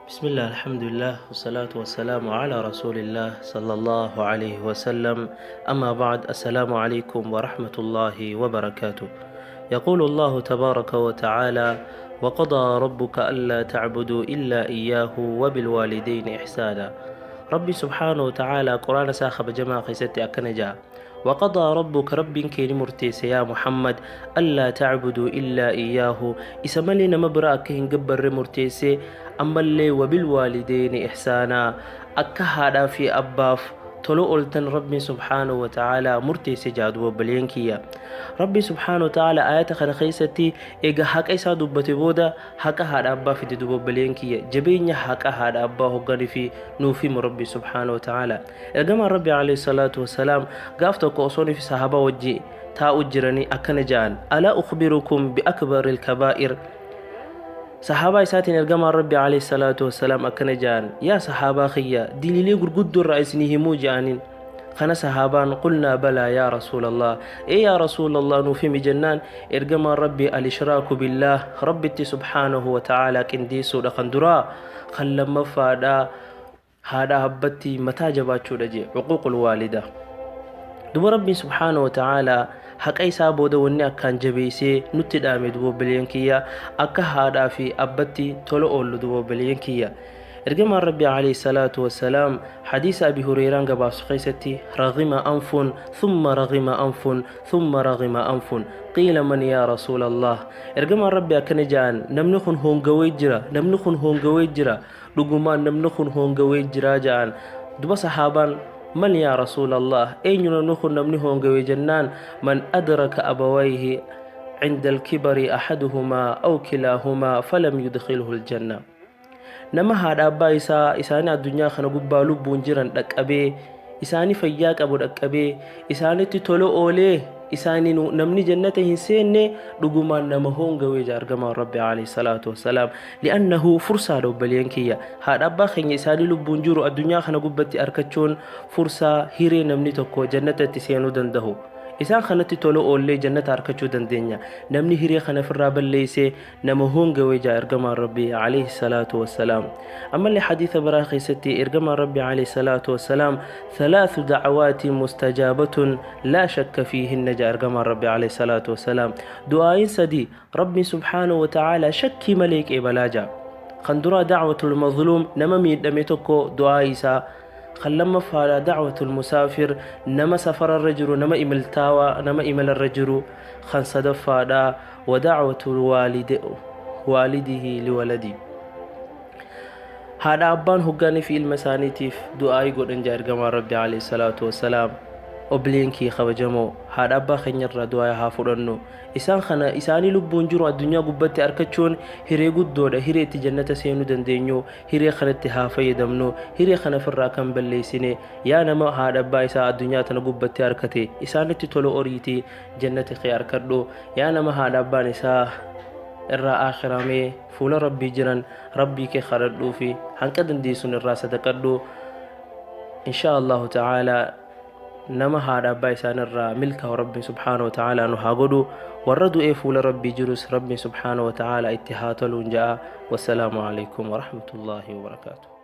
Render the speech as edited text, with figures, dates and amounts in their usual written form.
بسم الله، الحمد لله، والصلاة والسلام على رسول الله صلى الله عليه وسلم. أما بعد، السلام عليكم ورحمة الله وبركاته. يقول الله تبارك وتعالى: وقضى ربك ألا تعبدوا إلا إياه وبالوالدين إحسانا. ربي سبحانه وتعالى قرآن ساخ بجماعة خيستي أكنجا: وقضى ربك، رب كين مرتيس يا محمد، ألا تعبدوا إلا إياه، isa malee nama biraa akka hin gabbarre murteesse. Ammallee وبالوالدين إحسانا، akka haadhaa fi abbaaf tolo ooltan Rabbiin سبحانه وتعالى murteesse jaadu. Obboleen kiyya, Rabbi سبحانه وتعالى ayata kana keessatti eega haqa isaa dubbate booda haqa haadha abbaa fide. Duba obboleen kiyya, jabeenya haqa haadha abbaa hogganii fi nuuf himu Rabbi سبحانه وتعالى. Ergamaan Rabbi عليه الصلاة والسلام gaaf tokko osoo fi sahabaa wajji taa'u jiranii akkana ja'an: ألا أخبركم بأكبر الكبائر؟ Sahaabaa isaatiin ergamaan Rabbi عليه الصلاة والسلام akkana ja'an: yaa sahaabaa kiyya, diliilee gurguddoo irraa isinii himuu ja'aniin. Kana sahaabaan: قلنا بلى يا رسول الله، ee yaa رسول الله, nuuf himi jennaan, ergamaan Rabbi: الإشراك بالله, Rabbitti سبحانه وتعالى qindeessuudha kan duraa, kan lammaffaadha haadha abbatti mataa jabaachuudha jee, عقوق الوالدة. Duba Rabbiin سبحانه وتعالى haqa isaa booda wanni akkaan jabeessee nutti dhaame, duba obboleen kiyya, akka haadhaa fi abbatti tola oollu. Duba obboleen kiyya, ergamaan Rabbi عليه الصلاة والسلام xadiisa Abi Hureyraan gabaasu keessatti: رغم أنف ثم رغم أنف ثم رغم أنف. قيل من يا رسول الله؟ Ergamaan Rabbi akkana ja'an: namni kun hongawee jira, namni kun hongawee jira, dhugumaan namni kun hongawee jira ja'an. Duba sahaabaan: من يا رسول الله؟ Eenyu namni kun, namni hongawee jennaan, من أدرك أبويه عند الكبر أحدهما أو كلاهما فلم يدخله الجنة. Nama haadha abbaa isaa isaanii addunyaa kana gubbaa lubbuun jiran dhaqqabee, isaanii fayyaa qabu dhaqqabee, isaanitti tola oolee, isaanii namni jannata hin seenne dhugumaan nama hoongawee jaa ergamaan Rabbi عليه الصلاة والسلام. لأنه fursaadha, obboleen kiyya, haadha abbaa keenya isaanii lubbuun jiru addunyaa kana gubbatti argachuun fursaa, hiree namni tokko jannata itti seenuu danda'u. Isaan kanatti tola oollee jannata argachuu dandeenya. Namni hiree kana ofirraa balleessee nama hoongawee jaa ergamaan Rabbii عليه الصلاة والسلام. Ammallee xadiisa biraa keessatti ergamaan Rabbii عليه الصلاة والسلام: ثلاث دعوات مستجابة لا شك فيهن jaa ergamaan Rabbii عليه الصلاة والسلام. Du'aayin sadi Rabbiin سبحانه وتعالى shakkii malee qeebalaa jaa. Kan duraa دعوة المظلوم, nama miidhame tokko du'aa isaa. Kan lammaffaadha دعوة المسافر, nama safararra jiru, nama imaltaawaa, nama imalarra jiru. Kan sadaffaadha ودعوة والده لولده, haadha abbaan hoggaanii fi ilma isaaniitiif du'aayii godhan jaa ergamaan Rabbi عليه الصلاة والسلام. Obboleen kee kabajamoo, haadha abbaa keenyarraa du'aa haa fudhannu. Isaan kana isaanii lubbuun jiru addunyaa gubbatti argachuun hiree guddoodha, hiree itti jannata seenuu dandeenyu. Hiree kanatti haa fayyadamnu, hiree kana ofirraa kan balleessine. Yaa nama haadha abbaa isaa addunyaa tana gubbatti argate, isaanitti tola oriitii jannata kee argadhu. Yaa nama haadha abbaan isaa irraa akhiramee fuula Rabbii jiran, Rabbii kee kadhadhuu fi hanqa dandeessuun irraa sadaqadhu. إن شاء الله تعالى nama haadha abbaa isaanirraa milkaa'u Rabbiin سبحانه وتعالى nu haa godhu. Warra du'ee fuula Rabbii jirus Rabbiin سبحانه وتعالى itti haa toluun ja'a. والسلام عليكم ورحمة الله وبركاته.